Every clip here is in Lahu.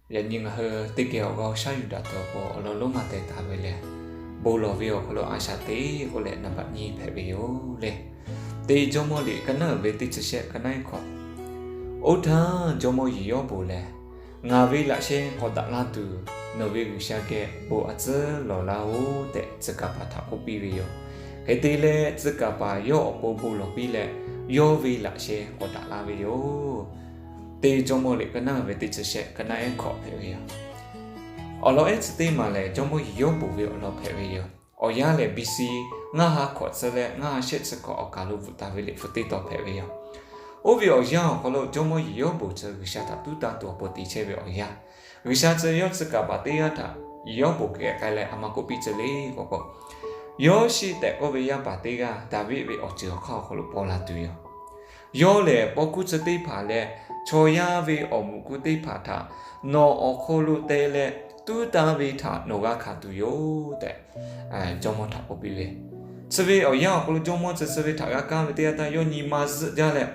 Yaꞈ nyi ngaˬ hui teˇ geh awˬ g'aˇ shaˉ yuˬ daꞈ tuˬ awˬ pon awˬ lawn lonˉ maˬ teh taˍ ve lehˬ, bon lawˬ ve awˬ hk'aw lo a shaꞈ teꞈ k'oˆ leh naˍ baꞈ nyiˇ hpehꞈ ve yoˬ le. Teˇ Jawˇmawˇ liꞈ ka naˉ uiˍ ve teˇ chi shehˆ ka naˉ iˉ hkawꞈ. Oˇ htaˇ jawˇmawˇ Yeˍyawˇbonˍ lehˬ, Ngaˬ ve laꞈ sheh k'awꞈ daꞈ la tuˬ, nawˬ ve G'uiˬsha geh bon a tcuhˉ lawˬ laˇ-oˆ tehꞈ, tcuh kaˍ paˍ htaꞈ k'oˆ piˇ ve yoˬ. Hk'e te leh, tcuh kaˍ paˍ yawˇ awˬ pon bon lawˬ piˇ leh, yawˇ ve laꞈ sheh k'awꞈ daꞈ la ve yoˬ. Teˇ Jawˇmawˇ liꞈ ka naˉ ve teˇ chi shehˆ ka naˉ iˉ hkawꞈ hpehꞈ ve yoˬ. Awˬ lawn ehˉ chi teˇ maˬ lehˬ, jawˇmawˇ Yeˍyawˇbonˍ ve awˬ lawn hpehꞈ ve yoˬ. Awˬ yanˇ lehˬ, B C ngaˇ ha hkawꞈ tcuh leh ngaˇ ha shehˆ chi hkawꞈ awˬ kaˬ lo bvuhꞈ taˍ ve liꞈ hpu teˇ tawn hpehꞈ ve yoˬ. Oˇ ve awˬ yanˇ awˬ hk'aw lo jawˇmawˇ Yeˍyawˇbonˍ tcuh G'uiˬsha htaꞈ tuˉ tanˇ tuˬ awˬ pon te chehˇ ve awˬ yanˇ, G'uiˬsha tcuh yawˇ tcuh kaˍ paˍ teˇ g'aˇ htaꞈ Yeˍyawˇbonˍ geh k'ai leh a ma k'oˆ piˇ tcuh le k'o k'o, Yawˇshiˆ tehꞈ k'oˆ ve yaˇ paˍ teˇ g'aˇ Daˍviˆ ve awˬ ceuˬ awˬ hk'aˇ awˬ hk'aw lo paw la tuˬ yoˬ. Yawˇ lehˬ, paw kuˇ tcuh teˇ hpaˍ leh chaw yaˇ ve awˬ muꞈ kuˇ teˇ hpaˍ htaꞈ nawˬ awˬ hk'aw lo te leh tuˉ tanˇ ve htaꞈ nawˬ g'a hkanˍ tuˬ yoˬ tehꞈ, jawˇmawˇ htaꞈ k'oˆ piˇ ve. Chi ve awˬ yanˇ awˬ hk'aw lo jawˇmawˇ tcuh chi ve htaꞈ g'a kaˇ ve teˇ yanˇ htaˇ, yawˇ nyi ma zuhˆ jaˇ leh,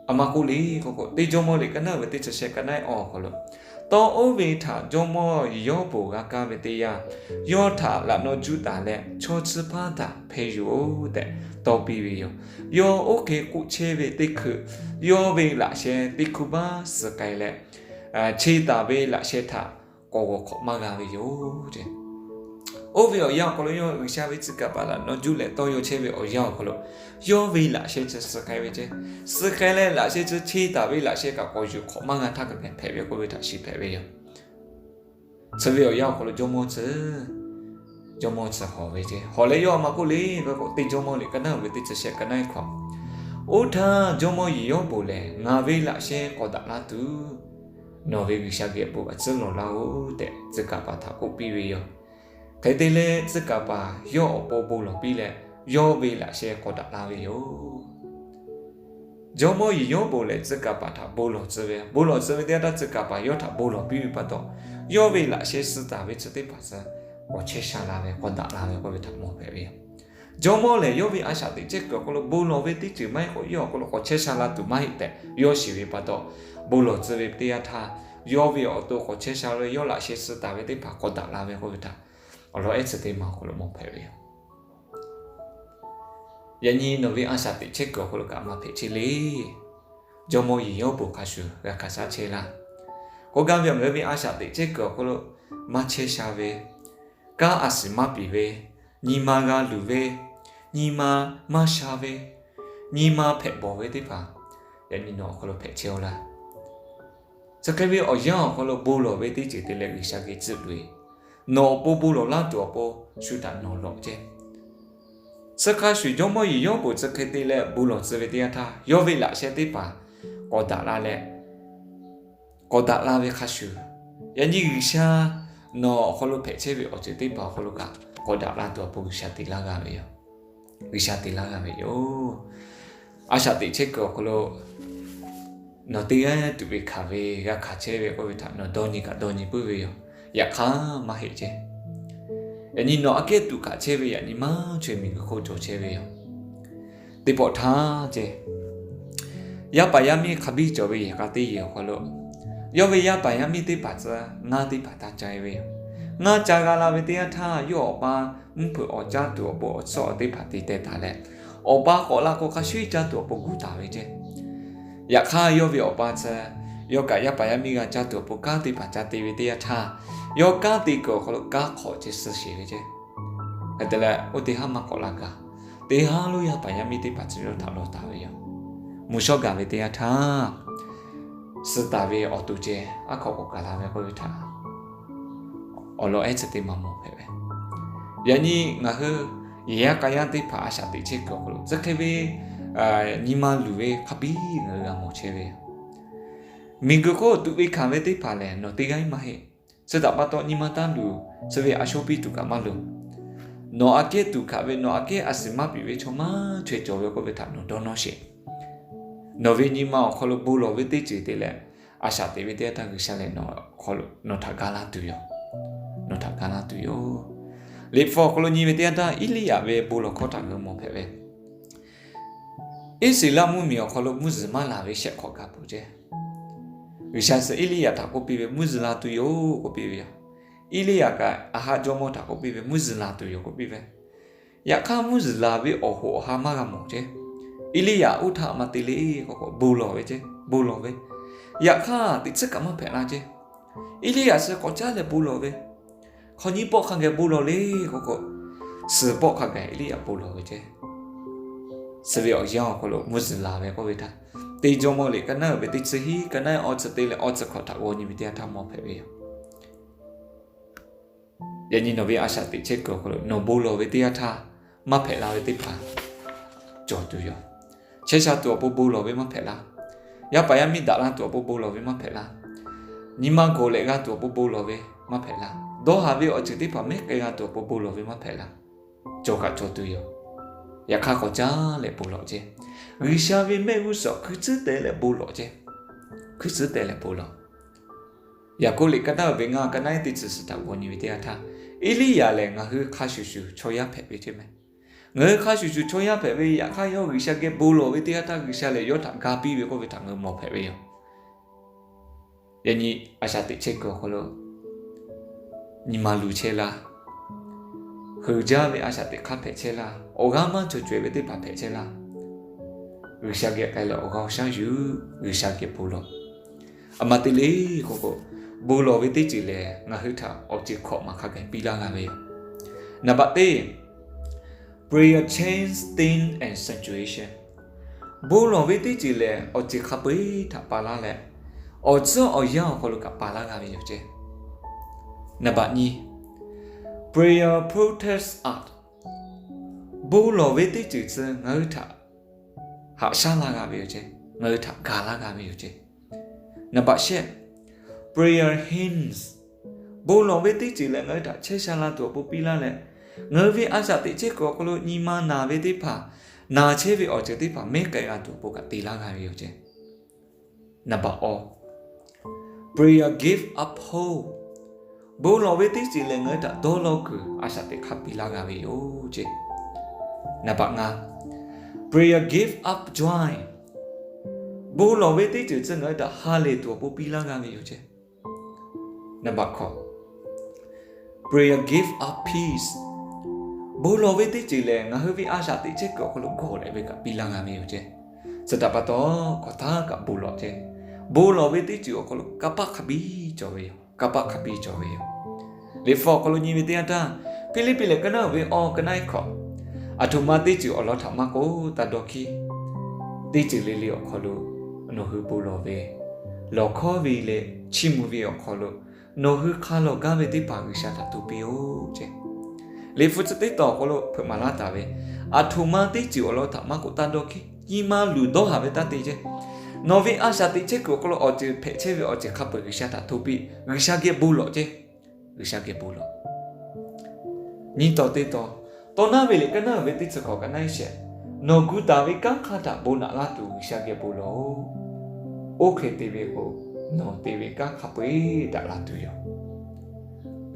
a ma k'oˆ le k'o k'o, teˇ Jawˇmawˇ liꞈ ka naˉ ve teˇ chi shehˆ ka naˉ iˉ awˬ hk'aw lo, tawˇ oˇ ve htaꞈ jawˇmawˇ Yeˍyawˇbonˍ g'a kaˇ ve teˇ yanˇ, yawˇ htaꞈ laꞈ naw juˇ taˍ leh chaw chi hpaˇ htaꞈ hpeh yuˬ-oˬ tehꞈ tawˇ piˇ ve yoˬ. Yawˇ oˇ hk'e k'oˆ chehˇ ve teˇ hkui, yawˇ ve laꞈ sheh teˇ hkui baˇ suh k'ai leh, cheˇ taˍ ve laꞈ sheh htaꞈ k'awꞈ g'awˬ hk'awꞈ maˇ g'a ve yoˬ. Oˇ ve awˬ yanˇ awˬ hk'aw lo yawˇ G'uiˬsha ve tcuh kaˍ paˍ laꞈ naw juˇ leh tawˇ yaw chehˇ ve awˬ yanˇ awˬ hk'aw lo, yawˇ ve laꞈ sheh chi suh k'ai ve ceˇ. Suh k'ai leh laꞈ sheh chi cheˇ taˍ ve laꞈ sheh kaꞈ k'awꞈ yuˬ hk'awꞈ maˇ g'a htaˇ kaꞈ hpehꞈ ve k'oˆ ve htaꞈ shiˍ hpehꞈ ve yoˬ. Chi ve awˬ yanˇ awˬ hk'aw lo jawˇmawˇ tcuh, jawˇmawˇ tcuh hawˍ ve ceˇ. Hawˍ leh yawˇ a ma k'oˆ le k'o, teˇ Jawˇmawˇ liꞈ ka naˉ ve teˇ chi shehˆ ka naˉ iˉ hkawꞈ. Oˇ htaˇ jawˇmawˇ Yeˍyawˇbonˍ lehˬ, Ngaˬ ve laꞈ sheh k'awꞈ daꞈ la tuˬ, nawˬ ve G'uiˬsha geh bon a tcuhˉ lawˬ laˇ-oˆ tehꞈ, tcuh kaˍ paˍ htaꞈ k'oˆ piˇ ve yoˬ. Hk'e te leh, tcuh kaˍ paˍ yawˇ awˬ pon bon lawˬ piˇ leh, yawˇ ve laꞈ sheh k'awꞈ daꞈ la ve yoˬ. Jawˇmawˇ Yeˍyawˇbonˍ lehˬ, tcuh kaˍ paˍ htaꞈ bon lawˬ tcuh ve, bon lawˬ tcuh ve teˇ yanˇ htaˇ, tcuh kaˍ paˍ yawˇ htaꞈ bon lawˬ piˇ ve pa taw, yawˇ ve laꞈ sheh suh taˍ ve chi teˇ hpaˍ suh k'awꞈ chehˇ sha la ve, k'awꞈ daꞈ la ve k'oˆ ve htaꞈ mawˬ hpehꞈ ve yoˬ. Jawˇmawˇ lehˬ, yawˇ ve a shaꞈ teꞈ chehˇ kuiˬ awˬ hk'aw lo bon lawˬ ve teˇ ceuˬ maˇ heˆ k'o, yawˇ awˬ hk'aw lo k'awꞈ chehˇ sha la tuˬ maˇ heˆ tehꞈ yawˇ shiˍ ve pa taw, bon lawˬ tcuh ve teˇ yanˇ htaˇ, yawˇ ve awˬ to k'awꞈ chehˇ sha la ve, yawˇ laꞈ sheh suh taˍ ve teˇ hpaˍ k'awꞈ daꞈ la ve k'oˆ ve htaꞈ awˬ lawn ehˉ chi teˇ maˬ awˬ hk'aw lo mawˬ hpehꞈ ve yoˬ. Yaꞈ nyi nawˬ ve a shaꞈ teꞈ chehˇ kuiˬ awˬ hk'aw lo kaꞈ maˇ hpehꞈ chehˇ le. Jawˇmawˇ Yeˍyawˇbonˍ hk'a shuˍ g'a hkanˍ shaˉ chehˇ laˇ. K'oˆ gaˇ ve, ngaˬ hui ve a shaꞈ teꞈ chehˇ kuiˬ awˬ hk'aw lo maˇ chehˇ sha ve, kanˉ a shiˍ maˇ piˍ ve, nyi ma g'a luˬ ve, nyi ma maˇ sha ve, nyi ma hpehꞈ bawˬ ve teˇ hpaˍ, yaꞈ nyi nawˬ awˬ hk'aw lo hpehꞈ chehˇ-oˆ laˇ. Chi hk'e ve awˬ yanˇ awˬ hk'aw lo bon lawˬ ve teˇ ceuˬ te leh G'uiˬsha geh tcuhˆ loꞈ-e. Nawˬ awˬ pon bon lawˬ laˇ tuˬ awˬ pon shu htaꞈ nawˬ lawˬ ceˇ. Chi hk'a shuˍ jawˇmawˇ Yeˍyawˇbonˍ chi hk'e te leh bon lawˬ tcuh ve teˇ yanˇ htaˇ, yawˇ ve laꞈ sheh teˇ hpaˍ k'awꞈ daꞈ la leh, k'awꞈ daꞈ la ve hk'a shuˍ, yaꞈ nyi G'uiˬsha nawˬ awˬ hk'aw lo hpehꞈ chehˇ ve awˬ ceuˬ teˇ hpaˍ awˬ hk'aw lo kaꞈ k'awꞈ daꞈ la tuˬ awˬ pon G'uiˬsha te laˇ g'a ve yoˬ. G'uiˬsha te laˇ g'a ve yoˬ. A shaꞈ teꞈ chehˇ kuiˬ awˬ hk'aw lo nawˬ teˇ g'aˇ tuꞈ ve hkanˍ ve g'a hkanˍ chehˇ ve k'oˆ ve htaꞈ nawˬ dawˇ nyi kaꞈ dawˇ nyi puiˉ ve yoˬ. Yaꞈ hk'aˇ maˇ heˆ ceˇ. Yaꞈ nyi nawˬ aꞈ kehˉ tuꞈ hkanˍ chehˇ ve yaꞈ nyi maˇ chaweh miˬguiˬ hk'oˆ cawˬ chehˇ ve yoˬ. Teˇ pawˆ htaˇ ceˇ, yaˇ paˍ yaˇ miˇ hk'a biˇ cawˬ ve yehˬ k'a teˇ yehˬ awˬ hk'aw lo, yawˇ ve yaˇ paˍ yaˇ miˇ teˇ hpaˍ tcuh ngaˇ teˇ hpaˍ taˇ ca-e ve yoˬ. Ngaˇ ca g'a la ve teˇ yanˇ htaˇ, yawˇ awˬ pa mvuhˇ hpeuꞈ awˬ caˇ tuˬ awˬ pon awˬ tsuhˇ awˬ teˇ hpaˍ te teh taˍ leh, awˬ pa k'awꞈ la k'o hk'a shuˍ caˇ tuˬ awˬ pon gu taˍ ve ceˇ. Yaꞈ hk'aˇ, yawˇ ve awˬ pa tcuh yawˇ kaꞈ yaˇ paˍ yaˇ miˇ g'a caˇ tuˬ awˬ pon kanˉ teˇ hpaˍ ca te ve teˇ yanˇ htaˇ, yawˇ kanˉ te kuiˬ awˬ hk'aw lo kanˉ hk'awꞈ ceˇ suh sheˍ ve ceˇ. Hk'e te leh, oˇ teˇ haˉ maˇ k'awꞈ la gaˬ. Teˇ haˉ lo yaˇ paˍ yaˇ miˇ teˇ hpaˍ tcuh yawˇ htaꞈ lawˬ taˍ ve yoˬ. Mvuhˇ shawˉ gaˬ ve teˇ yanˇ htaˇ, suh taˍ ve awˬ to ceh aˉ hk'aw k'awꞈ gaˬ la ve k'oˆ ve htaꞈ awˬ lawn ehˉ chi teˇ maˬ mawˬ hpehꞈ ve. Yaꞈ nyi ngaˬ hui yehˬ yaˇ k'a yaˇ teˇ hpaˍ a shaꞈ teꞈ chehˇ kuiˬ awˬ hk'aw lo tcuh hk'e ve nyi ma luˬ ve hk'a biˇ ngaˬ hui g'a mawˬ chehˇ ve yoˬ. Miˬguiˬ hk'oˆ tuꞈ ve hkanˍ ve teˇ hpaˍ lehˬ, nawˬ teˇ g'aˇ maˇ heˆ. Chi htaꞈ pa taw, nyi ma taˇ luˬ, chi ve a shaw piˇ tuˬ kaꞈ maˇ loˬ. Nawˬ aꞈ kehˉ tuꞈ hkanˍ ve, nawˬ aꞈ kehˉ a shiˍ maˇ piˍ ve chaw maˇ chaweh cawˬ ve k'oˆ ve htaꞈ nawˬ dawˇ nawˇ sheˍ. Nawˬ ve nyi ma awˬ hk'aw lo bon lawˬ ve teˇ ceuˬ te leh, a shaꞈ teꞈ ve teˇ yanˇ htaˇ G'uiˬsha lehˬ nawˬ htaꞈ ga laˇ tuˬ yoˬ. Nawˬ htaꞈ ga laˇ tuˬ yoˬ. Liꞈ hpu awˬ hk'aw lo nyi ve teˇ yanˇ htaˇ, Eˇliˇyaꞈ ve bon lawˬ hkawˇ htaꞈ ngaˬ hui mawˬ hpehꞈ ve. Iˉsaˍreˍlaˆ mvuhˇmiˬ awˬ hk'aw lo mvuhˇ zuhˬ maˇ laˬ ve shehˆ hk'awꞈ gaˬ peuˬ ceˇ. G'uiˬsha suh Eˇliˇyaꞈ htaꞈ k'oˆ piˇ ve, mvuhˇ zuhˬ la tuˬ yoˬ k'oˆ piˇ ve yoˬ. Eˇliˇyaꞈ kaꞈ Aˍhaˆ jawˇmawˇ htaꞈ k'oˆ piˇ ve, mvuhˇ zuhˬ la tuˬ yoˬ k'oˆ piˇ ve. Yaꞈ hk'aˇ mvuhˇ zuhˬ laˬ ve awˬ hoꞈ awˬ ha maˇ g'a mawˬ ceˇ. Eˇliˇyaꞈ oˇ htaꞈ maˇ te le k'o k'o bon lawˬ ve ceˇ, bon lawˬ ve. Yaꞈ hk'aˇ teꞈ chiˉ kaꞈ maˇ hpehꞈ la ceˇ. Eˇliˇyaꞈ suh k'awꞈ caˉ leh bon lawˬ ve, hk'aw nyiˇ pawˆ hk'a geh bon lawˬ le k'o k'o, suhˍ pawˆ hk'a geh Eˇliˇyaꞈ bon lawˬ ve ceˇ. Suh ve awˬ yanˇ awˬ hk'aw lo mvuhˇ zuhˬ laˬ ve k'oˆ ve htaˇ, teˇ jawˇmawˇ liꞈ ka naˉ uiˍ ve teˇ chi hiˉ ka naˉ awˬ chi te leh awˬ chi hkawꞈ htaꞈ g'aw nyi ve teˇ yanˇ htaˇ mawˬ hpehꞈ ve yoˬ. Yaꞈ nyi nawˬ ve a shaꞈ teꞈ chehˇ kuiˬ awˬ hk'aw lo nawˬ bon lawˬ ve teˇ yanˇ htaˇ maˇ hpehꞈ la ve teˇ hpaˍ cawˬ tuˬ yoˬ. Chehˇ sha tuˬ awˬ pon bon lawˬ ve maˇ hpehꞈ laˇ. Yaˇ paˍ yaˇ miˇ daꞈ la tuˬ awˬ pon bon lawˬ ve maˇ hpehꞈ laˇ. Nyi ma gawˬ leh g'a tuˬ awˬ pon bon lawˬ ve maˇ hpehꞈ laˇ. Dawˇ haˍ ve awˬ ceuˬ teˇ hpaˍ mehˉ k'ai g'a tuˬ awˬ pon bon lawˬ ve maˇ hpehꞈ laˇ. Cawˬ kaꞈ cawˬ tuˬ yoˬ. Yaꞈ hk'aˇ k'awꞈ caˉ leh bon lawˬ ceˇ. G'uiˬsha ve mehˆ g'uˇ suhˍ hkui tcuhˉ te leh bon lawˬ ceˇ. Hkui tcuhˉ te leh bon lawˬ. Yaˍkoˆ liꞈ ka naˉ uiˍ ve ngaˇ ka naˉ iˉ teˇ chi suhˍ htaꞈ g'aw nyi ve teˇ yanˇ htaˇ, Eˇliˇyaꞈ lehˬ ngaˬ hui hk'a shuˍ shuˍ chaw yaˇ hpehꞈ ve ceˇ meh. Ngaˬ hui hk'a shuˍ shuˍ chaw yaˇ hpehꞈ ve, yaꞈ hk'aˇ yawˇ G'uiˬsha geh bon lawˬ ve teˇ yanˇ htaˇ G'uiˬsha lehˬ yawˇ htaꞈ ga piˇ ve k'oˆ ve htaꞈ ngaˬ hui mawˬ hpehꞈ ve yoˬ. Yaꞈ nyi a shaꞈ teꞈ chehˇ kuiˬ awˬ hk'aw lo nyi ma luˬ chehˇ laˇ. Heuˬ jaˇ ve a shaꞈ teꞈ hk'aˇ hpehꞈ chehˇ laˇ. Awˬ g'aˇ maˇ cawˬ caweh ve teˇ hpaˍ hpehꞈ chehˇ laˇ. G'uiˬsha geh k'ai leh awˬ g'aˇ awˬ shaˉ yuˬ, G'uiˬsha geh bon lawˬ. A ma te le k'o k'o, bon lawˬ ve teˇ ceuˬ lehˬ ngaˬ hui htaꞈ awˬ ceuˬ hkawꞈ maˬ hk'a gaˬ piˇ laˇ g'a ve yoˬ. Naˍ baꞈ teˇ, prayer change thing and situation. Bon lawˬ ve teˇ ceuˬ lehˬ awˬ ceuˬ hk'a peu-eˬ htaꞈ pa laˇ leh, awˬ tcuhˉ awˬ yanˇ awˬ hk'aw lo kaꞈ pa laˇ g'a ve yoˬ ceˇ. Naˍ baꞈ nyi, prayer protest us. Bon lawˬ ve teˇ ceuˬ tcuh ngaˬ hui htaꞈ haꞈ shaˉ laˇ g'a ve yoˬ ceˇ, ngaˬ hui htaꞈ ga laˇ g'a ve yoˬ ceˇ. Naˍ baꞈ shehˆ, prayer hinders. Bon lawˬ ve teˇ ceuˬ lehˬ ngaˬ hui htaꞈ chehˇ sha la tuˬ awˬ pon piˇ laˇ leh, ngaˬ hui ve a shaꞈ teꞈ chehˇ kuiˬ awˬ hk'aw lo nyi ma naˬ ve teˇ hpaˍ, naˬ chehˇ ve awˬ ceuˬ teˇ hpaˍ mehˉ k'ai g'a tuˬ awˬ pon kaꞈ te laˇ g'a ve yoˬ ceˇ. Naˍ baꞈ awˇ, prayer give up hope. Bon lawˬ ve teˇ ceuˬ lehˬ ngaˬ hui htaꞈ dawˇ law kuiˬ a shaꞈ teꞈ hk'aˇ piˇ laˇ g'a ve yoˬ ceˇ. Naˍ baꞈ ngaˇ, prayer give up joy. Bon lawˬ ve teˇ ceuˬ tcuh ngaˬ hui htaꞈ ha lehˬ tuˬ awˬ pon piˇ laˇ g'a ve yoˬ ceˇ. Naˍ baꞈ hkawꞈ, prayer give up peace. Bon lawˬ ve teˇ ceuˬ lehˬ ngaˬ hui ve a shaꞈ teꞈ chehˇ kuiˬ awˬ hk'aw lo gawˬ leh ve kaꞈ piˇ laˇ g'a ve yoˬ ceˇ. Chi htaꞈ pa taw, hkawꞈ htaˇ kaꞈ bon lawˬ ceˇ. Bon lawˬ ve teˇ ceuˬ awˬ hk'aw lo kanˇ paˆ hk'a biˇ cawˬ ve yoˬ. Kanˇ paˆ hk'a biˇ cawˬ ve yoˬ. Liꞈ hpu awˬ hk'aw lo nyi ve teˇ yanˇ htaˇ, Hpiˇliˇpiˆ lehˬ ka naˉ uiˍ ve awˇ ka naˉ iˉ hkawꞈ, aˬ htoꞈ ma teˇ ceuˬ awˬ lawn htaꞈ maˇ k'oˆ taˇ dawˇ hkiˉ. Teˇ ceuˬ le le awˬ hk'aw lo nawˬ hui bon lawˬ ve, lawˬ hkawˉ ve leh chiˇ mvuh ve awˬ hk'aw lo nawˬ hui hk'a lawˬ gaˇ ve teˇ hpaˍ G'uiˬsha htaꞈ to piˇ-oˆ ceˇ. Liꞈ hpu chi teˇ tawn awˬ hk'aw lo hpeuꞈ maˍ laˇ taˍ ve, aˬ htoꞈ ma teˇ ceuˬ awˬ lawn htaꞈ maˇ k'oˆ taˇ dawˇ hkiˉ. Nyi ma luˬ dawˇ haˍ ve taˇ te ceˇ. Nawˬ ve a shaꞈ teꞈ chehˇ kuiˬ awˬ hk'aw lo awˬ ceuˬ hpehꞈ chehˇ ve awˬ ceuˬ hk'a peu-eˬ G'uiˬsha htaꞈ to piˇ, G'uiˬsha geh bon lawˬ ceˇ. G'uiˬsha geh bon lawˬ. Nyi taw teˇ tawn, Tawˇ naˉ ve liꞈ ka naˉ uiˍ ve teˇ chi hkawꞈ ka naˉ iˉ shehˆ, nawˬ gu taˍ ve kanˉ hk'aˇ htaꞈ bon naꞈ laˇ tuˬ G'uiˬsha geh bon lawˬ-oˬ. Oˇ hk'e te ve k'o, nawˬ te ve kanˉ hk'a peu-eˬ daꞈ la tuˬ yoˬ.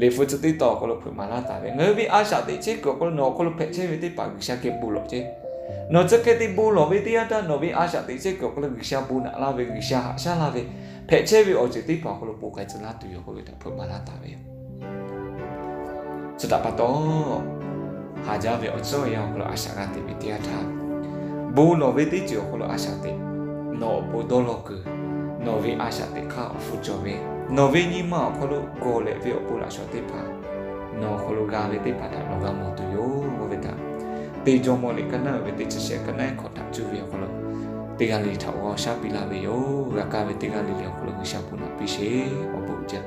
Liꞈ hpu chi teˇ tawn awˬ hk'aw lo hpeuꞈ maˍ laˇ taˍ ve, ngaˬ hui ve a shaꞈ teꞈ chehˇ kuiˬ awˬ hk'aw lo nawˬ awˬ hk'aw lo hpehꞈ chehˇ ve teˇ hpaˍ G'uiˬsha geh bon lawˬ ceˇ. Nawˬ chi hk'e te bon lawˬ ve teˇ yanˇ htaˇ nawˬ ve a shaꞈ teꞈ chehˇ kuiˬ awˬ hk'aw lo G'uiˬsha bon naꞈ laˇ ve, G'uiˬsha haꞈ shaˉ laˇ ve, hpehꞈ chehˇ ve awˬ ceuˬ teˇ hpaˍ awˬ hk'aw lo poˬ k'ai tcuh laˇ tuˬ yoˬ k'oˆ ve htaꞈ hpeuꞈ maˍ laˇ taˍ ve yoˬ. Chi htaꞈ pa taw, haˍ jaˇ ve awˬ tcuhˉ awˬ yanˇ awˬ hk'aw lo a shaꞈ g'a teꞈ ve teˇ yanˇ htaˇ, bon lawˬ ve teˇ ceuˬ awˬ hk'aw lo a shaꞈ teꞈ, nawˬ awˬ pon dawˇ law kuiˬ, nawˬ ve a shaꞈ teꞈ hk'aˇ awˬ hpfuhˇ cawˬ ve, nawˬ ve nyi ma awˬ hk'aw lo gawˬ leh ve awˬ pon laꞈ shawˍ teˇ hpaˍ, nawˬ awˬ hk'aw lo g'a ve teˇ hpaˍ htaꞈ nawˬ g'a mawˬ tuˬ yoˬ k'oˆ ve htaꞈ, Teˇ Jawˇmawˇ liꞈ ka naˉ uiˍ ve teˇ chi shehˆ ka naˉ iˉ hkawꞈ htaꞈ cuˇ ve awˬ hk'aw lo teˇ g'aˇ le le htaꞈ g'aw shaˉ piˇ laˇ ve yoˬ. G'a kaˇ ve teˇ g'aˇ le le awˬ hk'aw lo G'uiˬsha bon naꞈ piˇ sheˍ. Awˬ bon uiˍ jaˇ.